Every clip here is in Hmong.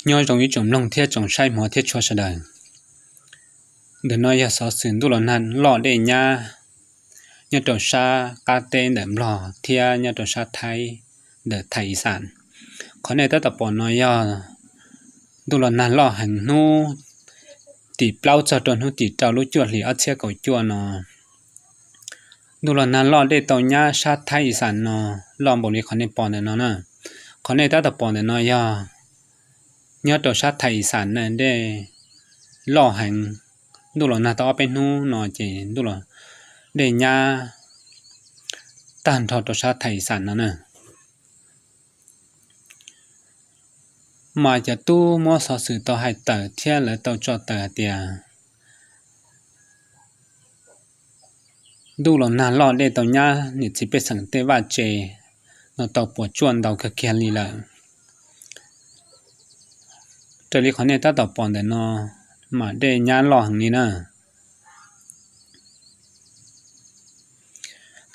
Nyob zoo ib tsoom mloog thiab tsoom saib hmov thiab tshua sawv daws. Ntawm no yog xov xwm ntuj los nag loj dej nyab nyob rau sab qab teb ntawm Nplog thiab nyob rau sab Thaib ntawm Thais Ixas. Qhov nej tab tom pom no yog ntuj los nag loj heev hnub tim plaub txog rau hnub tim rau lub cuaj hlis ob txhiab kaum cuaj no. Ntuj los nag loj dej tau nyab sab Thaib Ixas no loj npaum li qhov nej pom ntawm no na. Qhov nej tab tom pom ntawm no yog nyob rau sab Thais Ixas na, dej loj heev. Ntuj los nag tau ob peb hnub no ces ntuj los dej nyab tag nrho rau sab Thais Ixas no na. Mas cov tub muab xov xwm tau hais tawm thiab lawv tau tso tawm hais tias ntuj los nag loj dej tau nyab niam txiv pej xeem tej vaj tse no tau puas tsuaj ntau kawg kiag li lawm. Raws li qhov nej tab tom pom ntawm no mas dej nyab loj heev li na.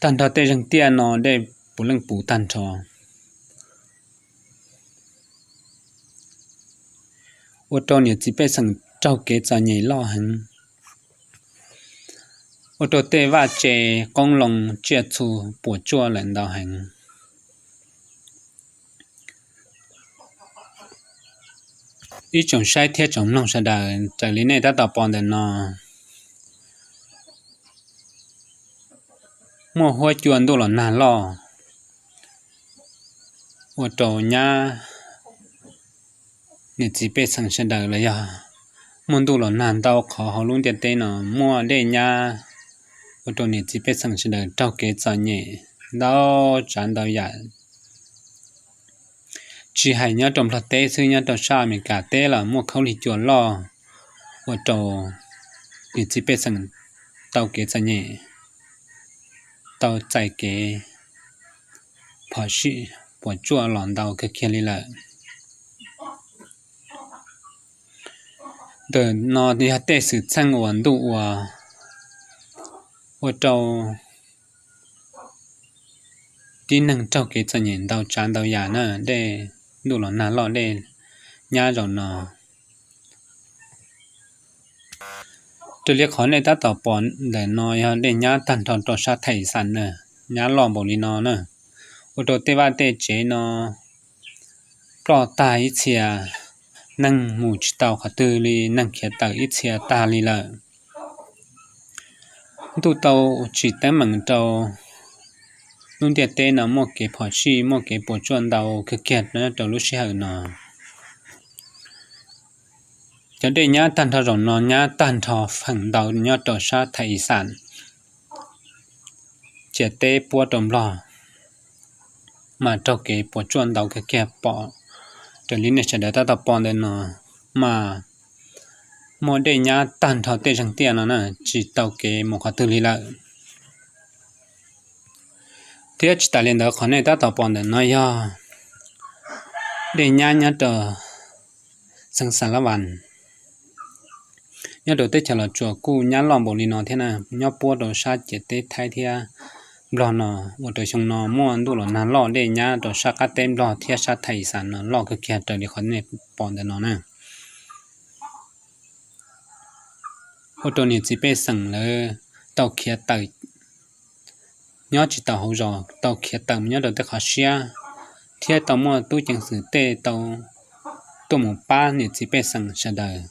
Tag nrho tej zeeg tiaj no dej puv leej puv tag nrho, ua rau niam txiv pej xeem raug kev txom nyem loj heev, ua rau tej vaj tse, qoob loo, tsiaj txhu puas tsuaj lawm ntau heev. Ib tsoom saib thiab tsoom mloog sawv daws, raws li nej tab tom pom ntawm no, muaj huab cua ntuj los nag loj ua rau nyab niam txiv pej xeem sawv daws los yog muaj ntuj los nag ntau qhov hauv lub ntiaj teb no muaj dej nyab ua rau niam txiv pej xeem sawv daws raug kev txom nyem ntau tsav ntau yam. Tsis hais nyob rau Nplog teb xwb, nyob rau sab Amelikas teb los muaj khaub lig cua loj ua rau niam txiv pej xeem tau kev txom nyem, tau txais kev phom sij puas tsuaj los ntau kawg kiag li lawm. Ntawm no yog tej xwm txheej uas ntuj ua ua rau tib neeg raug kev txom nyem ntau tsav ntau yam na, dej ntuj los nag loj dej nyab zaum no. Raws li qhov nej tab tom pom ntawm no yog dej nyab tag nrho rau sab Thais Ixas na, nyab loj npaum li no na, ua rau tej vaj tej tsev no ploj tag ib txhia, neeg mus tsis tau qhov twg li, neeg khiav tawm ib txhia tag li lawm. Ntuj tau tsim teeb meem rau lub ntiaj teb no muaj kev phom sij, muaj kev puas tsuaj ntau kawg kiag nyob rau lub sij hawm no. Cov dej nyab tag nrho zaum no nyab tag nrho feem ntau nyob rau sab Thais Ixas, ciam teb puab rau Nplog, mas raug kev puas tsuaj ntau kawg kiag pom. Raws li nej sawv daws tab tom pom ntawm no mas muaj dej nyab tag nrho tej zeeg tiaj no na, tsis tau kev mus qhov twg li lawm. Thiab tsis tas li ntawd, qhov nej tab tom pom ntawm no yog dej nyab nyob rau xeev Xas Las Vas, nyob rau teb chaws Los Tsuas kuj nyab loj npaum li no thiab na, nyob puab rau sab ciam teb Thaib thiab Nplog no, ua rau xyoo no muaj ntuj los nag loj dej nyab rau sab qab teb Nplog thiab sab Thais Ixas no loj kawg kiag raws li qhov nej pom ntawm no na. Ua rau niam txiv pej xeem lawv tau khiav tawm, nyob tsis tau hauv zos, tau khiav tawm mus nyob rau tej qhov siab, thiab tau muaj tub ceev xwm tej tau tuaj mus pab niam txiv pej xeem sawv daws.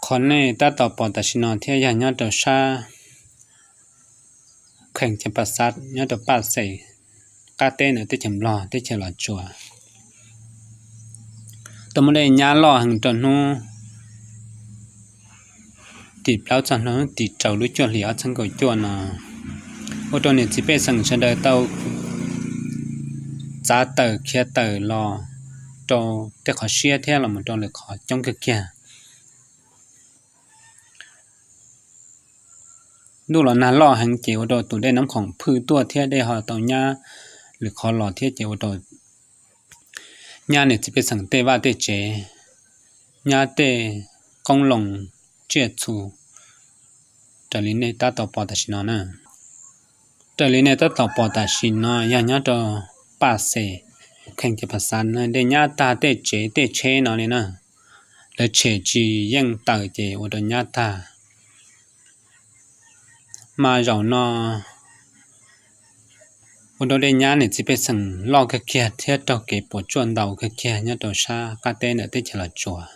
Qhov nej tab tom pom tam sim no thiab yog nyob rau sab kheem Cas Pas Xav, nyob rau Paj Xes, qab teb ntawm teb chaws Nplog, teb chaws Los Tsuas. Tau muaj dej nyab loj heev rau hnub tim plaub txog hnub tim rau lub cuaj hlis ob txhiab kaum cuaj no, ua rau niam txiv pej xeem sawv daws tau txav tawm khiav tawm los rau tej qhov siab thiab los mus rau lwm qhov coob kawg kiag. Ntuj los nag loj heev ces ua rau tus dej Nab Khoom Phwj tuaj thiab dej ho tau nyab lwm qhov los thiab ces ua rau nyab niam txiv pej xeem tej vaj tej tsev, nyab tej qoob loo tsiaj txhu raws li nej tab tom pom tam sim no na. Raws li nej tab tom pom tam sim no yog nyob rau Paj Xes, kheej ces pas xav dej nyab tag tej tsev tej tsheb no li na. Lawv tshem tsis yeej tawm ces ua rau nyab tag. Mas zaum no ua rau dej nyab niam txiv pej xeem loj kawg kiag thiab raug kev puas tsuaj ntau kawg kiag nyob rau sab qab teb ntawm teb chaws Los Tsuas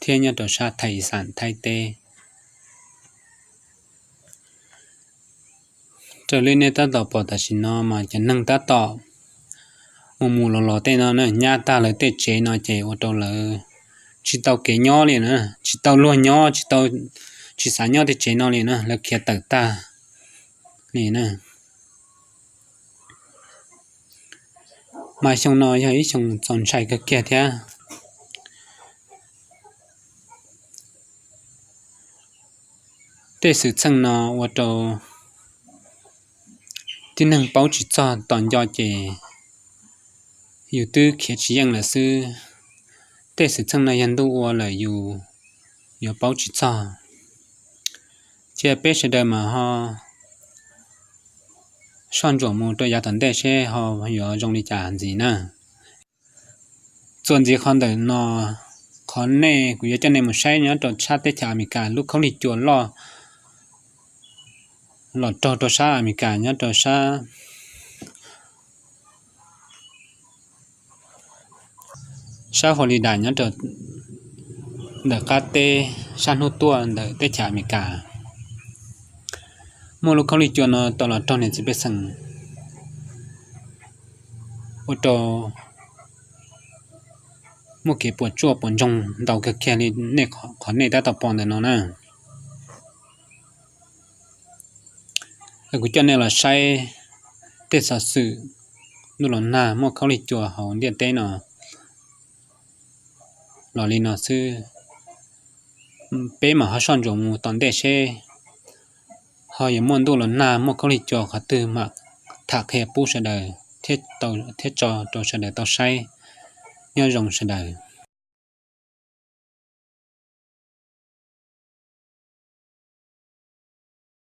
thiab nyob rau sab Thaib Ixam Thaib teb. Raws li nej tab tom pom tam sim no mas cov neeg tab tom mus mus los los tej no na, nyab tag lawv tej tsev no ces ua rau lawv tsis tau kev nyob li na, tsis tau luag nyob, tsis tau, tsis xav nyob tej tsev no li na, lawv khiav tawm tag li na. Mas xyoo no yog ib xyoo txaus ntshai kawg kiag thiab. Tej xwm txheej no ua rau tib neeg paub tsis txog, tos nco ces yus twb khiav tsis yeej lawm xwb. Tej xwm txheej no yog ntuj ua lawm yus yuav paub tsis txog. Cia peb sawv daws mas ho soj ntsuam mus rau yav tom ntej seb ho yuav zoo li cas ntxiv na. Txuas ntxiv qhov ntawm no, qhov nej, kuv yuav coj nej mus saib nyob rau sab teb chaws Amelikas lub khaub lig cua loj los raug rau sab Amelikas nyob rau sab, sab Florida nyob rau ntawm qab teb sab hnub tuaj ntawm teb chaws Amelikas. Muaj lub khaub lig cua no tau los raug niam txiv pej xeem ua rau muaj kev puas tsuaj puas ntsoog ntau kawg kiag li nej, qhov nej tab tom pom ntawm no na. Kuv coj nej los saib tej xov xwm ntuj los nag muaj khaub lig cua hauv ntiaj teb no los li no xwb. Peb mam ho soj ntsuam mus tom ntej seb ho yuav muaj ntuj los nag muaj khaub lig cua qhov twg mam tham qhia pub sawv daws thiab tso rau sawv daws tau saib. Nyob zoo sawv daws.